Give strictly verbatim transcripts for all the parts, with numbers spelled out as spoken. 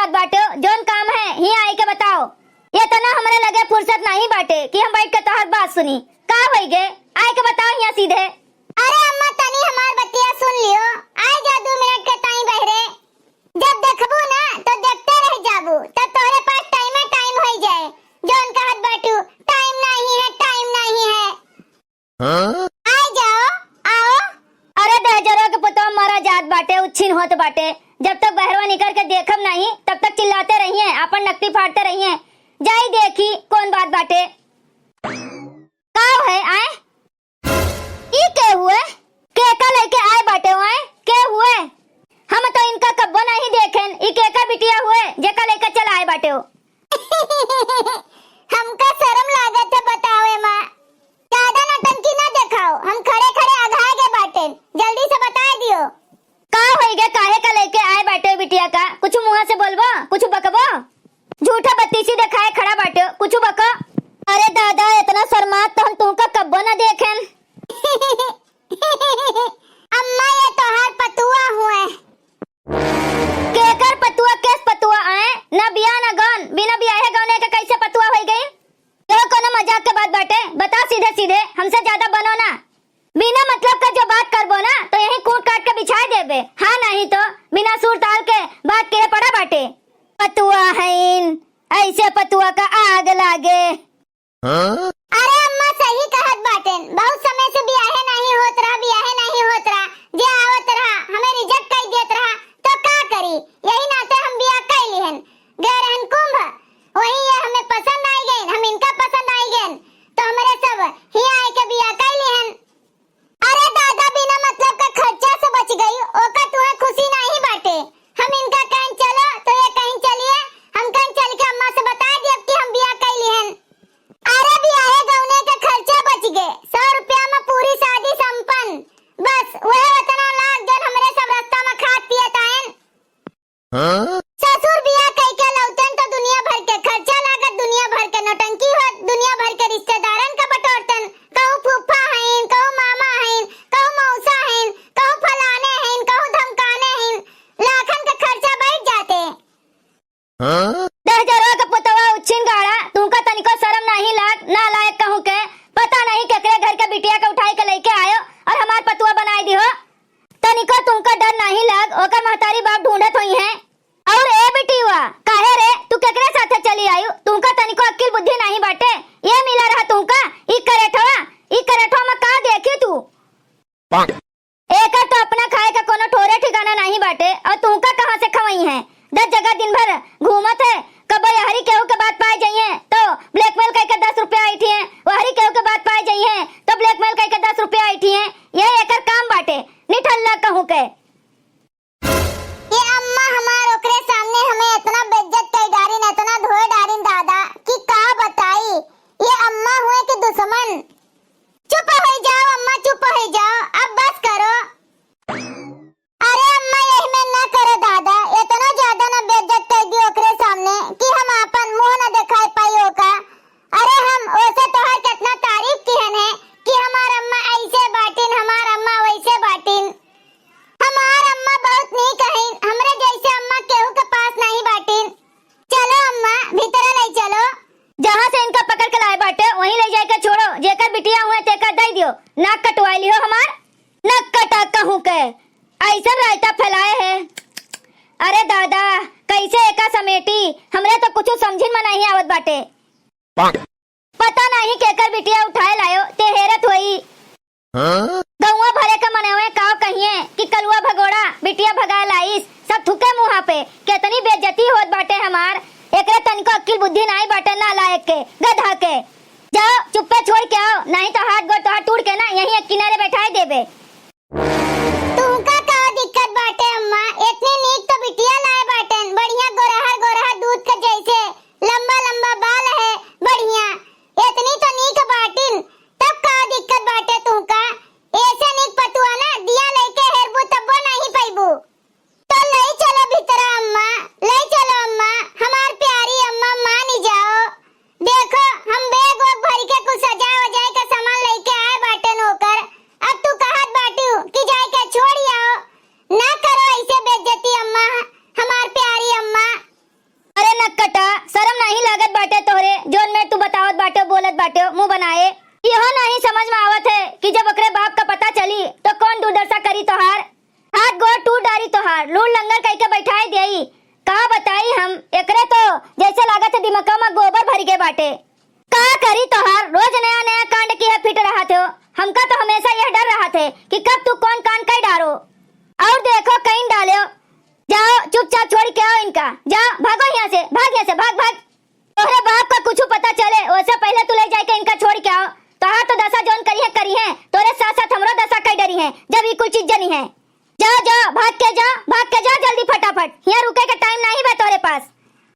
बाटे, जौन काम है, हियाँ आइके बताओ। एतना हमरे लगे फुर्सत नाहीं बाटे कि हम बैठ के तोहार बात सुनी। का होइगे? आइके बताओ हियाँ सीधे। अरे अम्मा, तनी हमार बतिया सुन लियो। आइ जा दू मिनट के ताईं बहरे। जब देखबू ना, तो देखते रह जाबू। तब तोहरे पास टाइमे टाइम होइ जाए। जौन कहत बाटू, "टाइम नाहीं है, टाइम नाहीं है।" हाँ? आइ जाओ, आओ। अरे दहजरवा के पुतवा मरा जात बाटे, उच्छिन होत बाटे। जब तक बहरवा निकर के देखब नाहीं, तब तक चिल्लाते रहिए, आपन नकटी फाड़ते रहिए। जाई देखी कौन बात बाटे। का है आए? ई के हुए? केका लइके आए बाटे हो आए? के हुए? हम तो इनका कब्बो नाहीं देखेन। ई केका बिटिया हुए, जेका लइके चल आए बाटे हो? हमका शरम लागत है बतावे माँ। ज्यादा नौटंकी ना देखाओ, हम खड़े खड़े अघा गए बाटेन, जल्दी से बताइ दियो। का होइगे, काहे का लइके आए बाटे बिटिया का? कुछ मुँह से बोलबो, कुछ बकबो? झूठा बत्तीसी देखाए खड़ा बाटे, कुछ बको। अरे दादा, एतना शर्मात तो हम तुमका कब्बो ना देखेन। अम्मा, ये तोहार पतुआ हुए। केकर पतुआ, केस पतुआ आए? ना बियाह ना गौन, बिना बियाहे गौने के कैसे पतुआ होइ गई? यह कोनो मजाक के बात बाटे? बताओ सीधे सीधे, हमसे ज्यादा बनो ना। बिना मतलब का जो बात करबो ना, तो यहीं कूट काट के बिछाए देबे। हाँ, नहीं तो बिना सुर ताल के बात कहे पड़ा बाटे। पतुआ हईन, ऐसे पतुआ का आग लागे। हाँ? अरे अम्मा सही कहत बाटेन, बहुत समय से बियाहे नाहीं होत रहा, बियाहे नाहीं होत रहा, जे आवत रहा, हमें reject कइ देत रहा, तो का करी? यही नाते हम बियाह कइ लिहन। गए रहन कुंभ, वहीं ये हमें पसंद आइ गइन, हम इनका पसंद आइ गइन, तो हमरे सब हियाँ आइके बियाह कइ लिहन। अरे दादा, बिना मतलब का खर्चा से बच गई, ओका तुहे खुशी नाहीं बाटे। हम इनका कहेन चलो, तो ये कहेन चलिए, हम कहेन चल के अम्मा से बताइ दियब कि हम बियाह कइ लिहन। अरे बियाहे गौने के खर्चा बच गए, सौ रुपया में पूरी शादी संपन्न। बस वह उतना लाग जौन हमरे सब रास्ता में खात पियत आएन। हाँ? ससुर बियाह कइके लौटेन तो दुनिया भर के खर्चा लागत, दुनिया भर के नौटंकी होत, दुनिया भर के रिश्तेदारन का बटोरतेन, कहूँ फूफा हईन, कहूँ मामा हईन, कहूँ मौसा हईन, कहूँ फलाने हईन, कहूँ धमकाने हईन, लाखन के खर्चा बैठ जाते। हाँ? दहजरवा के पुतवा उच्छिन गाड़ा, तुमका तनिको शरम नाहीं लाग, नालायक कहूँ के, पता नहीं केकरे घर के बिटिया के उठाइ के लइके आयो और हमार पतुआ बनाइ दिहो। तनिको तुमका डर नाहीं लाग, ओकर महतारी बाप ढूंढत होइहैं। और ए बिटिया, काहे रे, तू केकरे साथे चली आयु? तुमका तनिको अक्किल बुद्धि नाहीं बाटे। ये मिला रहा तुमका, ई करेठवा, ई करेठवा में का देखी तू? एकर तो अपना खाए का कोनो ठोरे ठिकाना नाहीं बाटे, और तुमका कहाँ से खवइहैं? दस जगह दिन भर घूमत है, कबो यहरी केहू के बात पाए जइहैं तो blackmail कइके दस रुपया ऐठिहैं, वहरी केहू के बात पाए जइहैं तो blackmail कइके दस रुपया ऐठिहैं। यह एकर काम बाटे, निठल्ला कहूँ के। ये अम्मा हमार ओकरे सामने हमें इतना बेइज्जत कइ डारिन, इतना धोए डारिन दादा कि का बताई। ये अम्मा हुए कि दुश्मन। चुप होइ जाओ अम्मा, चुप होइ जाओ, अब बस करो। अरे अम्मा, यही में ना करो दादा, इतना ज्यादा ना बेइज्जत कइ दी ओकरे सामने कि हम आपन मुँह ना देखाइ पाई ओका। अरे हम ओसे तोहार कितना तारीफ किहन है कि हमार अम्मा ऐसे बाटिन, हमार अम्मा वैसे बाटिन। हमार अम्मा बहुत नीक हईन, हमरे जैसे अम्मा केहू के पास नाहीं बाटिन। चलो अम्मा, भीतरे लइ चलो। जहाँ से इनका पकड़ के लाए बाटे, वहीं लइ जाइके छोड़ो। जेकर बिटिया हुए, तेकर दइ दियो। नाक कटवाइ लिहो हमार। नाक कटा कहूँ के, अइसन रायता फैलाए है। अरे दादा, कैसे एका समेटी, हमरे तो कुछ समझिन में नाहीं आवत बाटे। पता नाहीं केकर बिटिया उठाए लायो, ते हेरत होई। हाँ? गौवा भरे का मनवे का कहिए कि कलुआ भगोड़ा बिटिया भगाए लाइस, सब थुके मुँहा पे। केतनी बेइज्जती होत बाटे हमार, एकरे तनिको अक्किल बुद्धि नाहीं बाटे नालायक के, गधा के। जाओ चुप्पे छोड़ के आओ, नाहीं तो हाथ गोड़ तोहार टूट के ना यहीं एक किनारे बैठाए देबे। तुमका का दिक्कत बाटे अम्मा? इतनी नीक तो बिटिया लाए बाटेन, बढ़िया गोरहर गोरहर दूध के जैसे, लंबा लंबा बाल है, बढ़िया। इतनी तो नीक बाटिन, तब का दिक्कत बाटे तुमका? ऐसे नीक पतुआ ना दिया लइके हेरबू तब्बो नाहीं पइबू। तो लइ चलो भीतरा अम्मा, लइ चलो अम्मा, हमार प्यारी अम्मा, मानी जाओ। देखो, हम बैग वैग भरि के कुछ सजाए वजाए के सामान लइके आए बाटेन ओकर। अब तू कहत दुर्दशा करी तोहार, हाथ गोड़ टूट डारी तोहार, लूल लंगर कइके बैठाई देई। का बताई हम, एकरे तो जैसे लागत है दिमगवा में गोबर भरि गए बाटे। का करी तोहार, रोज नया नया कांड किहे फिट रहत हो। हमका तो हमेशा यह डर रहत है कि कब तू कौन कांड कइ डारो। और देखो कइन डाल्यो। जाओ चुपचाप छोड़ के आओ इनका, जाओ भागो यहाँ से, भाग यहाँ से, भाग भाग। तोहरे बाप का कुछ पता चले ओसे पहले तू ले जाइके इनका छोड़ के आओ। तोहार तो दशा जौन करिहैं करिहैं, तोरे साथ साथ हमरो दशा कइ डरिहैं जब ई कुल चीज जनिहैं। जा, जा, भाग के जा, भाग के जा जल्दी फटाफट। हियाँ रुके के टाइम नाहीं बा तोहरे पास।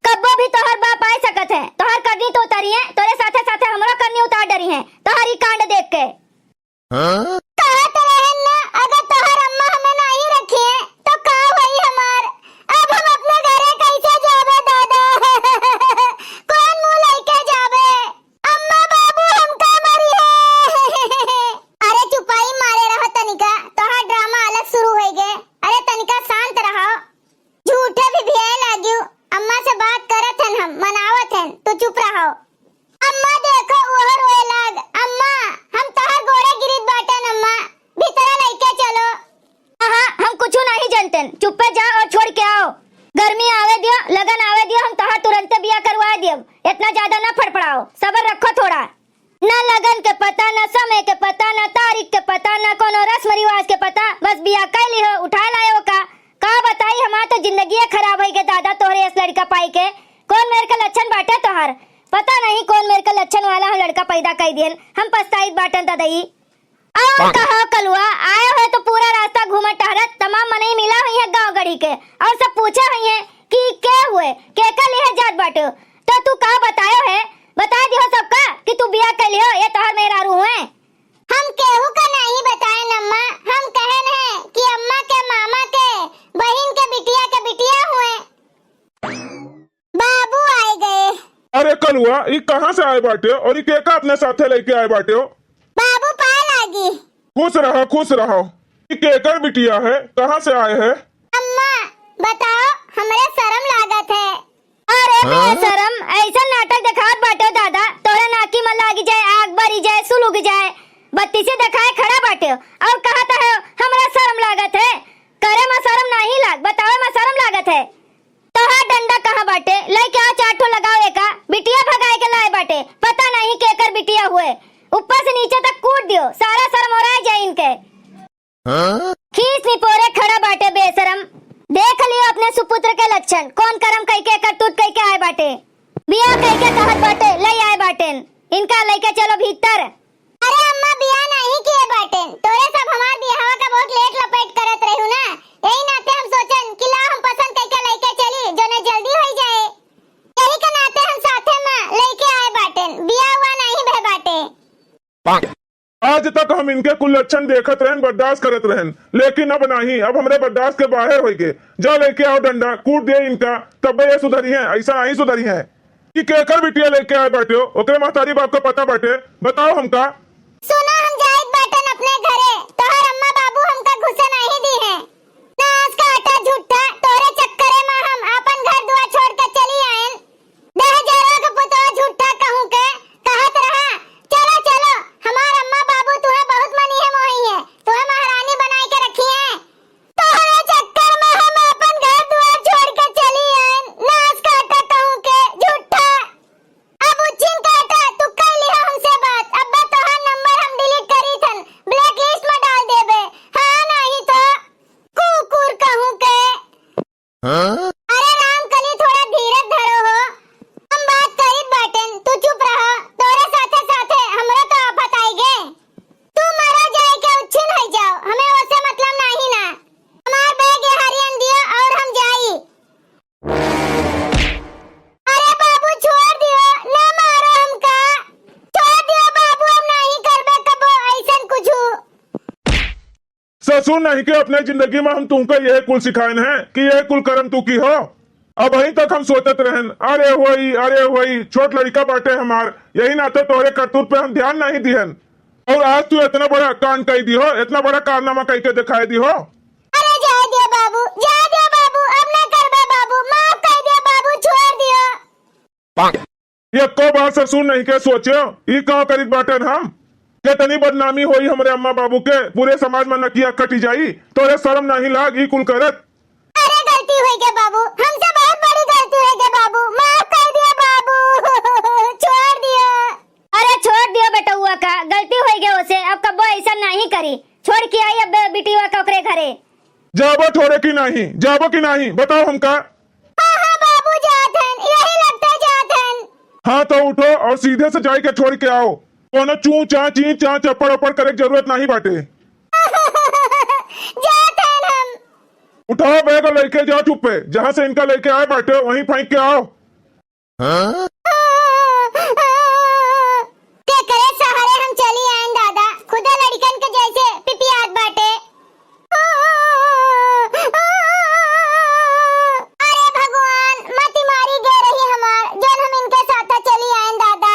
कब्बो भी तोहर बाप आइ सकत है। तोहर करनी तो उतरिहैं, तोरे साथे साथे हमरो करनी उतार डरिहैं, तोहर ई कांड देख के। हाँ? कहत रहन ना, अगर तोहर अम्मा हमें नाहीं रखिहैं, तो का होई हमार? अब हम अपने घरे कैसे जाबे दादा? कौन मुँह लइके जाबे? अम्मा बाबू हमका मरिहैं। अरे चुपाई मारे रहो तनिका, तोहार ड्रामा अलग शुरू होइ गए। अरे तनिका शांत रहो, झूठे भी भियाए लागियो। अम्मा से बात करत हन हम, मनावत हन, तू चुप रहो। अम्मा देखो उहो रोए लाग। अम्मा, हम तोहार गोड़े गिरित बाटन अम्मा, भीतरा लइके चलो। हाँ, हम कुछ नाहीं जनतेन, चुप्पे जाओ और छोड़ के आओ। गर्मी आवे दियो, लगन आवे दियो, हम तोहार तुरंते बिया करवाए दियो। इतना ज्यादा ना फड़फड़ाओ, सबर रखो थोड़ा। ना लगन के पता, ना समय के पता, ना तारीख के पता, ना कोनो रस्म रिवाज के पता, बस बिया कइ लिहो, उठा लायो का। का बताई, हमार तो जिंदगिये खराब होइ गए दादा, तोहरे अस लड़का पाइ के। कौन मेर का लक्षण बाटे तोहार? पता नहीं कौन मेर का लक्षण वाला हम लड़का पैदा कइ दिहन, हम पछताइत बाटन ददई। और कहो कलुआ, आए हुए तो पूरा रास्ता घूमत टहरत तमाम मनई मिला हुई है गाँव गढ़ी के, और सब पूछे हुई है कि के हुए, केका लिहे जात बाटे, तो तू का बतायो है? बता दिहो सबका कि तू बिया कइ लिहो, ये तोहर मेहरारू हुए। हम केहू का नाहीं बताएन अम्मा, हम कहन है कि अम्मा के मामा के बहिन के बिटिया के बिटिया हुए। बाबू आइ गए। अरे कलुआ, ई कहाँ से आए बाटे और ई केका अपने साथे लइके आए बाटे हो? बाबू पाए लागी। खुश रहो, खुश रहो। ई केकर बिटिया है, कहाँ से आए है? अम्मा, बताओ, हमरे शरम लागत है। अरे हाँ? बेशरम, अइसन नाटक देखावत बाटे दादा, तोहरे नाकी में लागि जाए, आग बरी जाए, सुलुग जाए, बत्तीसी देखाए खड़ा बाटे और कहत है हमरा शरम लागत है। करे में शरम नाहीं लाग, बतावे में शरम लागत है। तोहार डंडा कहाँ बाटे? लइके आओ, चार ठो लगाओ एका। बिटिया भगाए के लाए बाटे, पता नाहीं केकर बिटिया हुए। ऊपर से नीचे तक कूट दियो, सारा शरम ओराए जाए इनके। हाँ? खीस निपोरे खड़ा बाटे बेशरम। देख लियो अपने सुपुत्र के लक्षण, कौन करम कइके करतूत कइके आए बाटे। बियाह कइके कहत बाटे, लइ आए बाटेन। इनका लइके चलो भीतर। अरे अम्मा, बियाह नाहीं किहे बाटेन, तोरे सब हमार बियाहवा का बहुत लेट लपेट करत रहू ना, यही नाते हम सोचन कि ला हम पसंद कइके लइके चली, जोने जल्दी होइ जाए। यही के नाते हम साथे में लइके आए बाटेन, बियाह हुआ नाहीं भे बाटे। आज तक हम इनके कुल लक्षण देखत रहन, बर्दाश्त करत रहन, लेकिन अब नाहीं, अब हमरे बर्दाश्त के बाहर होइ गए। जा लइके आओ डंडा, कूट दे इनका, तब्बे ये सुधरिहैं, अइसा नाहीं सुधरिहैं। ई केकर बिटिया लइके आए बाटे हो? ओकरे महतारी बाप का पता बाटे? बताओ हमका। सुना, हम जाइत बाटन अपने घरे, तोहर अम्मा बाबू हमका घुसे नाहीं दिहैं। नास का आटा झूठा, तोहरे चक्करे में हम आपन घर दुआर छोड़ के चली आएन। दहेजरवा के पुतवा झूठा कहूँ के कहत रहा, "चलो, चलो, हमार अम्मा बाबू तुहे बहुत मनिहे मोहिहे, तुहे महारानी बनाई के रखिहे।" तोहरे चक्कर में हम आपन घर दुआर छोड़ के चली आएन, नास काटा कहूँ के झूठा। अब उच्छिन काटा, तू कइ लिहा हमसे बात, अब्बा तोहार नंबर हम डिलीट करी थन, ब्लैक लिस्ट में डाल देबे। हाँ, नाहीं तो कुकुर कहूँ के। हाँ? अरे रामकली, थोड़ा धीरज धरो हो। हम बात करीत बाटेन, तू चुप रहो। तोरे साथे साथे हमरो तो आफत आई गे। तू मरा जाए के उच्छिन होइ जाओ, हमें ओसे मतलब नाहीं ना। हमार बैग ये हरियन दियो और हम जाई। अरे बाबू, छोड़ दियो, ना मारो हमका। छोड़ दियो बाबू, हम नाहीं करबे कबो अइसन कुछु। ससुर नहीं के अपने जिंदगी में हम तुमका यह कुल सिखाएन है कि यह कुल करम तू किहो। अबहीं तक हम सोचत रहन, अरे होई, अरे होई, छोट लड़िका बाटे हमार, यही नाते तोहरे करतूत पे हम ध्यान नहीं दिहन। और आज तू इतना बड़ा कांड कइ दिहो, इतना बड़ा कारनामा कइ के देखाइ दिहो। अरे जाए दियो बाबू, जाए दियो बाबू, अब ना करबे बाबू, माफ कइ दियो बाबू, छोड़ दियो। एको बार ससुर नहीं के सोच्यो, ई का करित बाटेन हम? केतनी बदनामी होई हमरे अम्मा बाबू के, पूरे समाज में नकिया कटी जाई। तोरे शर्म नाहीं लाग ई कुल करत? अरे गलती होइ गए बाबू, हमसे बहुत बड़ी गलती होइ गए बाबू, माफ कर दिया बाबू। छोड़ दिया। अरे छोड़ दियो बेटउआ का, गलती होइ गए ओसे, अब कब्बो ऐसा नाहीं करी। छोड़ के आई अब बिटिया का ओकरे घरे। जाबो छोड़े कि नाहीं, जाबो कि नाहीं, बताओ हमका। हाँ, हाँ बाबू, जात हन, यही लगता जात हन। हाँ तो उठो और सीधे से जाई के छोड़ के आओ। कोनो चू चाँ ची चाँ चप्पड़ ओपड़ करे के जरूरत नाहीं बाटे। जात हन हम। उठाओ बैग और लइके जाओ चुप्पे, जहाँ से इनका लइके आए बाटे वहीं फेंक के आओ। केकरे सहारे हम चली आएन दादा, खुदा लड़िकन के जैसे पिपियात बाटे। अरे भगवान, मती मारी गे रही हमार, जौन हम इनके साथ चली आएन दादा।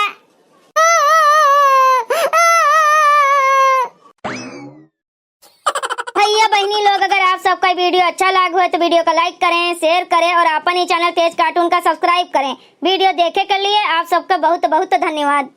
भैया बहिनी लोग, अगर आप सबका वीडियो अच्छा लाग हो तो वीडियो का लाइक करें, शेयर करें और आपन ही चैनल तेज कार्टून का सब्सक्राइब करें। वीडियो देखे के लिए आप सबका बहुत बहुत धन्यवाद।